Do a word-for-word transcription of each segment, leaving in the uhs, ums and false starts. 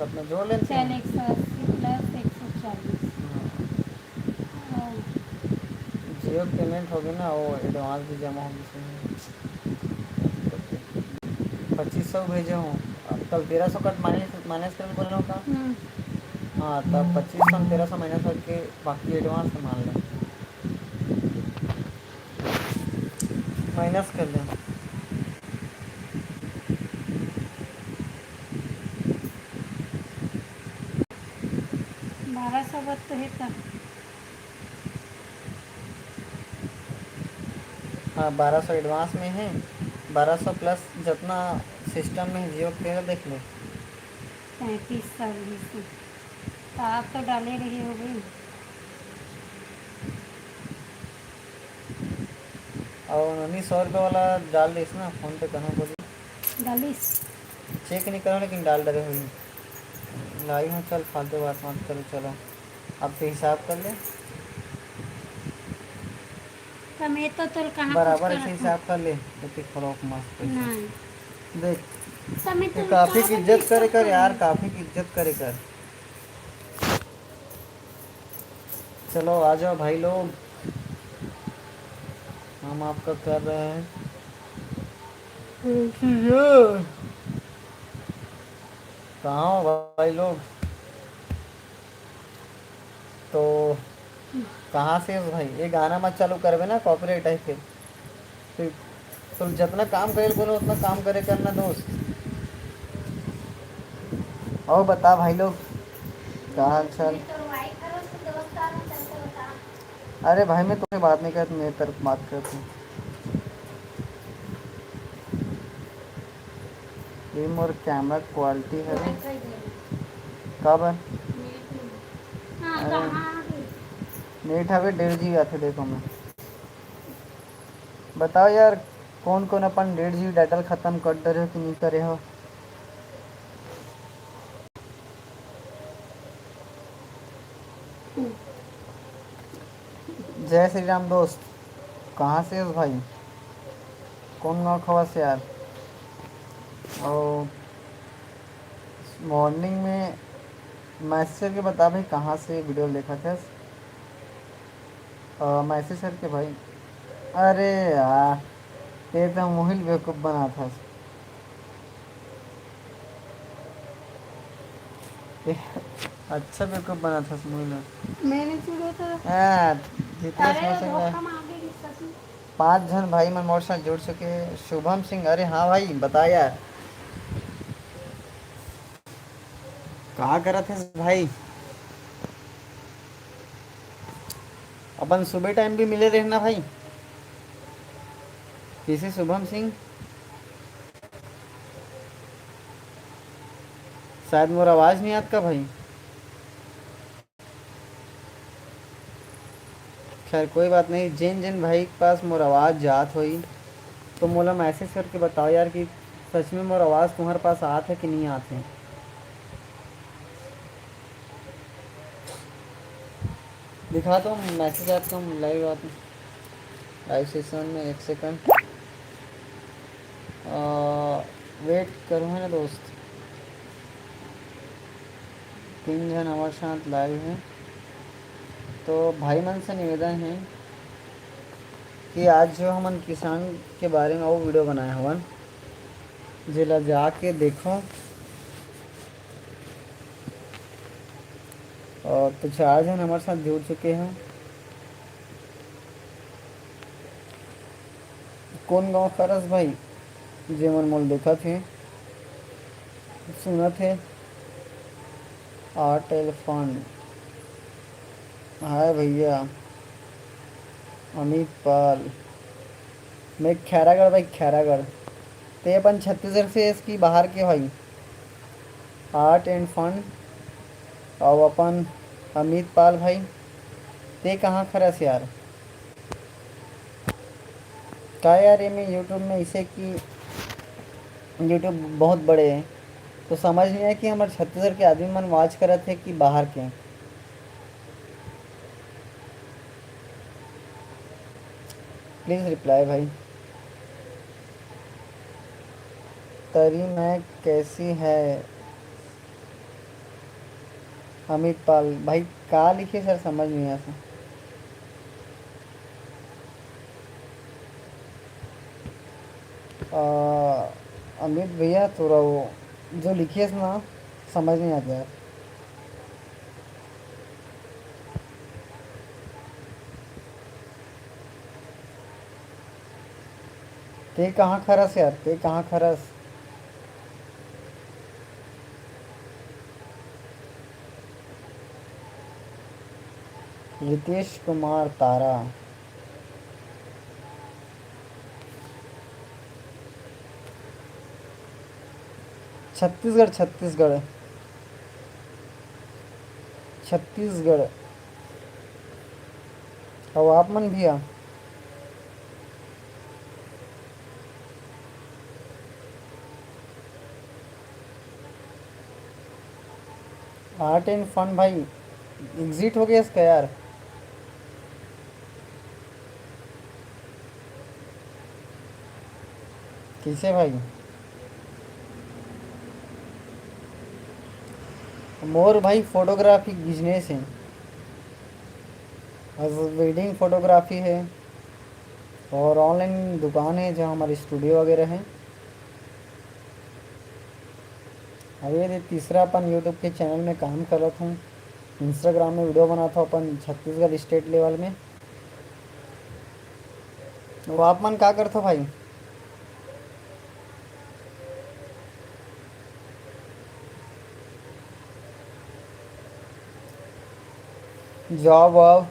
अपना जोड़ लेते हैं। चल, एक सौ अस्सी प्लस एक सौ चालीस। हाँ, जियो पेमेंट हो गई ना, वो एडवांस भी जमा हो गई। पच्चीस सौ भेजे हूँ, अब कल तेरह सौ कट माइनस माइनस कर बोल रहा हूँ का? हम्म। हाँ, तब पच्चीस सौ तेरह सौ माइनस करके बाकी एडवांस मान लें, माइनस कर लें। बारह सौ बत तो है तब। हाँ, बारह सौ एडवांस में है, बारह सौ प्लस जितना सिस्टम में है जियो के, देख ले। पैंतीस सौ बीस। तो आप तो डाले रहे हो गई। और उन्नीस सौ रुपये वाला डाल दे इसमें, फोन पे कहाँ बोली। डालिस। चेक नहीं करो, लेकिन डाल डरे हुई। लाइव हूँ, चल, फालतू बात मत करो। चलो, अब तो हिसाब कर ले। तो मैं तो तोल कहाँ बराबर कुछ ऐसे करत हिसाब कर ले, इतनी फरोक मस्त हूँ। पैसा। नहीं। देख, तो मैं ये तो काफी की काहे इज्जत करे disturb कर यार, करूँ? काफी की इज्जत करे कर। चलो आ जाओ भाई लोग, हम आपका कर रहे हैं। ऐसी ये। कहाँ हो भाई लोग? तो कहाँ से हो भाई? ये गाना मत चालू करबे ना, कॉपीराइट है फिर। तो, तो जितना काम करे बोलो उतना काम करे करना दोस्त। और बता भाई लोग, का हाल चाल? अरे भाई, मैं तुमसे बात नहीं करता, मेरी तरफ बात करते हैं। ये मोर कैमरा क्वालिटी है। कब है? हाँ, अरे। कहाँ आ गई? नेट हवे डेढ़ जी बी आथे। देखो मैं, बताओ यार, कौन कौन अपन डेढ़ जी बी डाटा खत्म कर डरे हो कि नहीं करे हो? जय श्री राम दोस्त, कहाँ से हो भाई? कौन गाँव खवा से यार? और मॉर्निंग में मैसेज करके बता भाई, कहाँ से वीडियो देखा थे? मैसेज करके भाई। अरे यार, ये तो मोहिल बेवकूफ़ बना था। ए, अच्छा बेवकूफ़ बना था मोहिल। मैंने चुड़ा था। हाँ, जितेश अरे, मौसम धोखा का मार गई ससुर। पाँच झन भाई मन मोर साथ जुड़ चुके हैं। शुभम सिंह, अरे हाँ भाई, बताया यार, का करत है भाई? अपन सुबह टाइम भी मिले रहना भाई। किसे शुभम सिंह? शायद मोर आवाज़ नहीं आत का भाई? खैर, कोई बात नहीं। जेन जेन भाई के पास मोर आवाज़ जात होई, तो मोला मैसेज करके बताओ यार कि सच में मोर आवाज़ तुम्हारे पास आत है कि नहीं आत है। दिखा तो मैसेज आत का, लाइव आत, लाइव सेशन में। एक सेकंड वेट करो, है ना दोस्त। तीन झन हमारे साथ लाइव हैं, तो भाई मन से निवेदन है कि आज जो हमन किसान के बारे में वो वीडियो बनाए हवन, जेला जाके देखो। और तो चार झन हमारे साथ जुड़ चुके हैं। कौन गाँव खरस भाई, जेमन मोल देखत हे, सुनत हे? आर्ट एलिफेंट, हाय भैया, अमित पाल, मैं खैरागढ़ भाई, खैरागढ़। ते अपन छत्तीसगढ़ से एस कि बाहर के भाई? आर्ट एंड फन, अउ अपन अमित पाल भाई, ते कहाँ खरस यार? का यार, एमे YouTube में इसे कि YouTube बहुत बड़े है, तो समझ नहीं आया कि हमर छत्तीसगढ़ के आदमी मन वॉच करत है कि बाहर के। प्लीज रिप्लाई भाई। तरी मैं कैसी है? अमित पाल भाई, का लिखे सर, समझ नहीं आया सर। अ, अमित भैया, तोरा वो जो लिखियस ना, समझ नहीं आता यार। ते कहाँ खरस यार, ते कहाँ खरस? रितेश कुमार तारा। छत्तीसगढ़, छत्तीसगढ़, छत्तीसगढ़। अब आप मन भी आ। आर्ट एंड फन भाई, एग्जिट हो गया इसका यार। कैसे भाई? मोर भाई फोटोग्राफी बिजनेस है, बस वेडिंग फोटोग्राफी है और ऑनलाइन दुकान है जहाँ हमारे स्टूडियो वगैरह है। अब ये दे तीसरा अपन यूट्यूब के चैनल में काम करत हूँ, इंस्टाग्राम में वीडियो बनात हूँ अपन छत्तीसगढ़ स्टेट लेवल में। वो आप मन का करथो भाई? जॉब वॉब?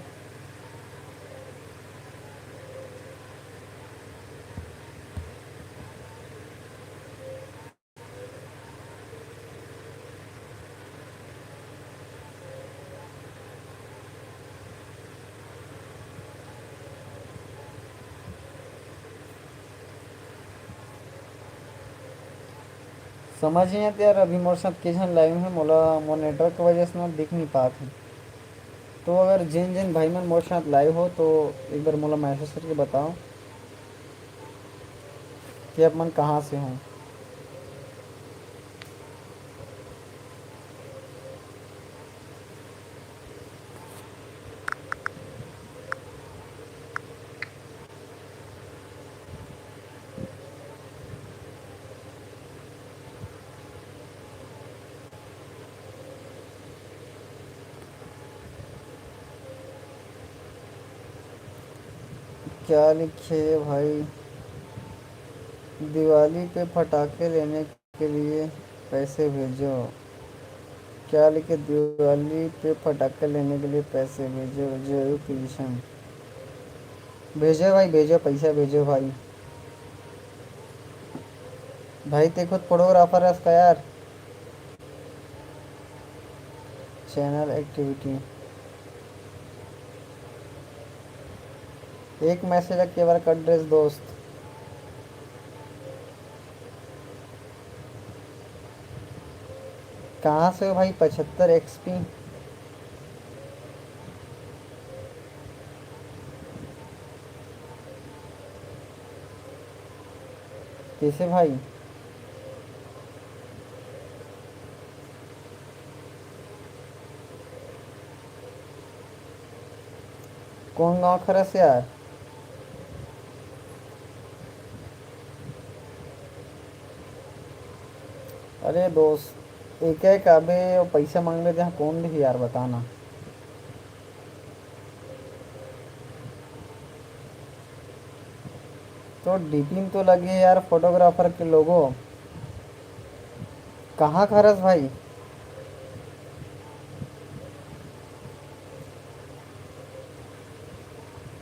समझ नहीं आते यार, अभी मोर साथ के झन लाइव है, मोला मोर नेटवर्क के वजह से ना दिख नहीं पात है। तो अगर जिन जिन भाई मन मोर साथ लाइव हो तो एक बार मोला मैसेज करके बताओ कि आप मन कहाँ से हो। क्या लिखे ये भाई? दिवाली पे फटाके लेने के लिए पैसे भेजो। क्या लिखे? दिवाली पे फटाके लेने के लिए पैसे भेजो, जय कृष्ण। भेजो भाई, भेजो, पैसा भेजो भाई। भाई, ते खुद फोटोग्राफर हस का यार? चैनल एक्टिविटी, एक मैसेज के बार कर ड्रेस दोस्त। कहाँ से हो भाई? पचहत्तर एक्सपी। कैसे भाई? कौन गांव खरस यार? अरे दोस्त, एक एक आबे और पैसा मांगबे, जहाँ कौन दिही यार, बताना। तो डीपी में तो लगे यार फोटोग्राफर के लोगो। कहाँ खरस भाई?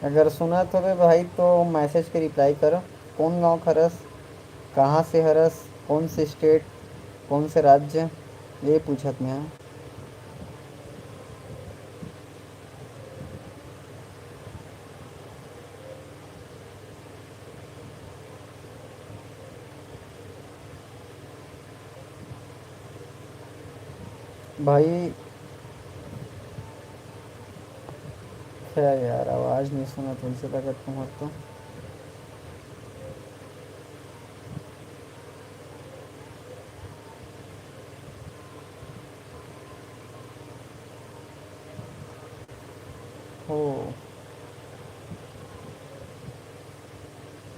अगर सुनत होबे भाई तो मैसेज के रिप्लाई करो। कौन गांव खरस, कहाँ से हरस, कौन से स्टेट, कौन से राज्य, ये पूछत मैं। भाई, खैर यार, आवाज़ नहीं सुनत वैसे लगत तुम्हार तो। Oh,